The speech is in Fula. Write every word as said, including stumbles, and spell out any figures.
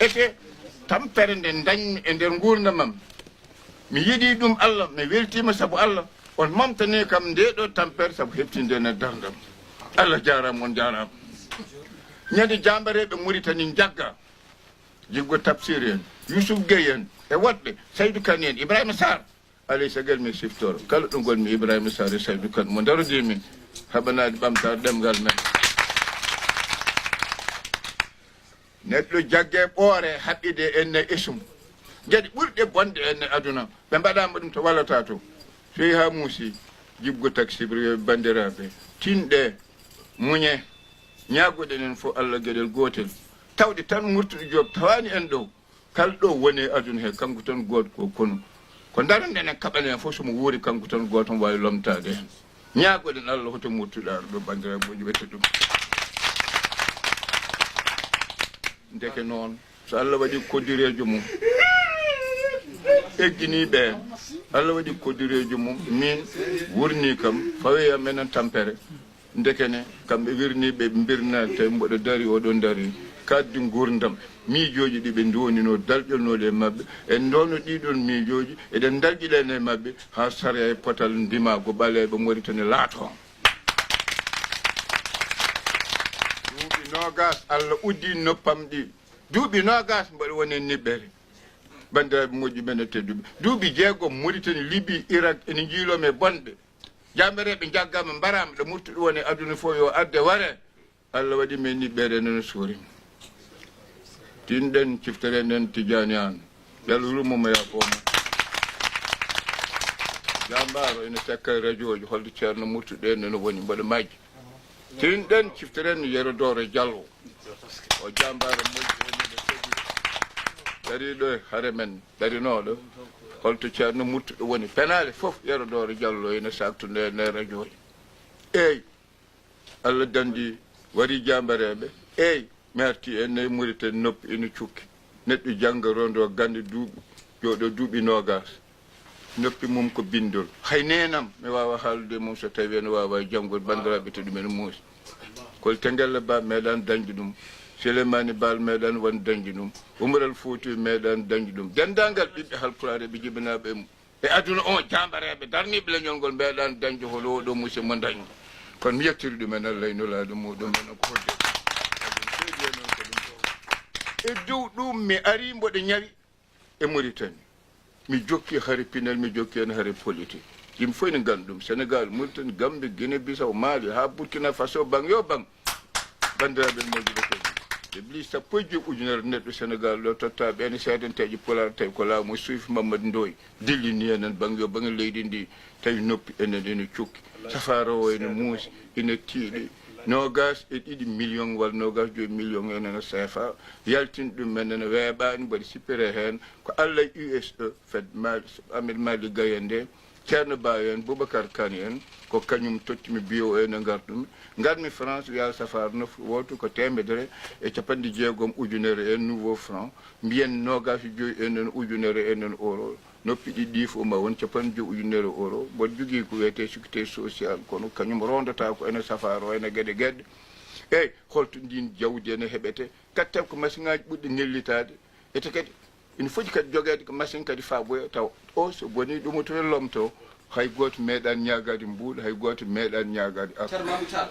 Ete tampere nde dañmi e nder nguurndam am. Mi yiɗi ɗum Allah, mi weltiima sabu Allah. On momtani kam nde ɗo tampere sabu heɓtinde nde darndam. Allah jaaraama, on jaaraama. Ñande jaambareeɓe Muritani njagga, Jiggo Tafsir en, Yusuf Gueye en, e woɗɓe, Saydu Kan en, Ibrahima Sarr. Alay sagal mi siftoro kala ɗo ngonmi Ibrahima Sarr e Saydu Kan mo ndarodii min haɓanaade ɓamtaare ɗemngal men. Neɗɗo jagge ɓoore haɓɓide en e esum. Geɗe ɓurɗe bonde en e aduna ɓe mbaɗaama ɗum to wallata to. Soyi haa muusi, jibgo taksibri yo banndiraaɓe, tinɗe, muñe, ñaagoɗen en fof Allah geɗel gootel. Tawde tan Murtuɗo Joob tawaani en ɗo. Kala ɗo woni e aduna he, kanko tan gooto ko kono. Ko daranɗen en kaɓanen en fof, so mo wuuri kanko tan gooto mo waawi lomtaade en. Ñaagoɗen Allah hoto murtuɗo ar ɗo banndiraaɓe moƴƴi ɓette ɗum. Ndeke noon, so Allah waɗi koddireejo mum, egginiiɓe en, Allah waɗi koddireejo mum, min wurni kam, fawoyam enen tampere. Ndekene, kamɓe wirniiɓe mbirnaade, tawi mboɗo dari, oɗon dari, kaaddi nguurndam, miijooji ɗi ɓe ndoninoo, dalƴonooɗi e maɓɓe. En ndoono ɗiɗon miijooji, eɗen dalƴiɗen e maɓɓe, haa sariya e potal ndimaagu ɓaleeɓe Moritani laatoo. Duuɓi noogas, Allah uddi noppam ɗi. Duuɓi noogas mboɗo woni e niɓɓere. Banndiraaɓe moƴƴuɓe no tedduɓe. Duuɓi jeegom Moritani, Libi, Irak, ene njiiloo mi e bonɓe. Jaambareeɓe njaggaama, mbaraama, ɗo Murtuɗo woni e aduna fof yo arde ware. Allah waɗi min niɓɓere nana suuri. Tinɗen, ciftoren en Tijaani Aan. Yo Allah yurmo mo, yaafoo mo. Jaambaaro ene sakka e rajooji, holto Ceerno Murtuɗo en ene woni, mboɗo majji. Tinɗen, ciftoren Yero Dooro Jallo. O jaambaaro moƴƴo e neɗɗo kadi dariiɗo e hare men, darinooɗo. Holto Ceerno Murtuɗo woni? Penaale fof Yero Dooro Jallo ene saaktude e nder rajooji. Eey. Allah danndi, warii jaambareeɓe. Eey, mi artii e nder Muritani, noppi ina cukki. Neɗɗo jannga, rondoo gannde, duuɓi, jooɗoo duuɓi noogas. Noppi mum ko binndol. Hay neenam, mi waawaa haaldude e mum so tawii ene waawaa janngude, banndiraaɓe, to ɗum ene muusi. Kol Tengelle Ba meeɗaani dañde ɗum. Souleymane Baal meeɗaani won dañde ɗum. Umar Al Fuuti meeɗaani dañde ɗum. Denndaangal ɓiɓɓe Haalpulaar e ɓe jibinaaɓe e mum. E aduna o, jaambareeɓe darniiɓe leñol ngol meeɗaani dañde holo oɗo musidɗo mo dañi. Kono mi yettiri ɗumen Allah e Nulaaɗo muɗum en ko hojja. E dow ɗum mi ari mboɗo ñawi e Mauritanie. Mi jokki hare pinal, mi jokki heen hare politique. Yimɓe fof ene nganndi ɗum. Sénégal, Mauritanie, Gambie, Guinée Bissau, Mali, haa Burkina Faso, baŋ yo baŋ. Banndiraaɓe moƴƴuɓe tedduɓe, ɓe mbii sappo e joy ujunere neɗɗo Senegaal ɗo, totta ɓeen seedanteeje Pulaar, tawi ko laamu Suufi Mammadi Ndoye dillini enen baŋ yo baŋ e leydi ndi, tawi noppi enen ene cukki. Safaara o ene muusi, ene tiiɗi. Noogas e ɗiɗi million walla noogas joy million enen C F A, yaltini ɗum men ene weeɓaani, mbaɗi sippere heen. Ko Allah e U S E, fed Mali, Ahmed Malick Gaye nde, Ceerno Ba en, Boubacar Kane en, ko kañum tottimi biyo ene ngartumi. Ngarmi France, wiya safaara nofru wooto ko teemedere e capanɗe jeegom ujunere en nouveau franc, mbiyen noogas e joy enen ujunere enen euro. Noppi ɗiɗi ɗi fof ma won capanɗe joy ujunere euro. Mboɗo jogii ko wiyetee sécurité sociale, kono kañum rondata ko ene safaara o, ene geɗe geɗe. Eey, holto ndiin jawdi ene heɓetee? Kattal ko masiŋaaji ɓurɗi nellitaade. Ete kadi, ina foti kadi jogeede ko machine kadi faboya taw o so boni ɗum to lomto. Hay gooto meeɗaani ñaagaade mbuuɗu, hay gooto meeɗaani ñaagaade affaire. Ceerno Mamadou Tall,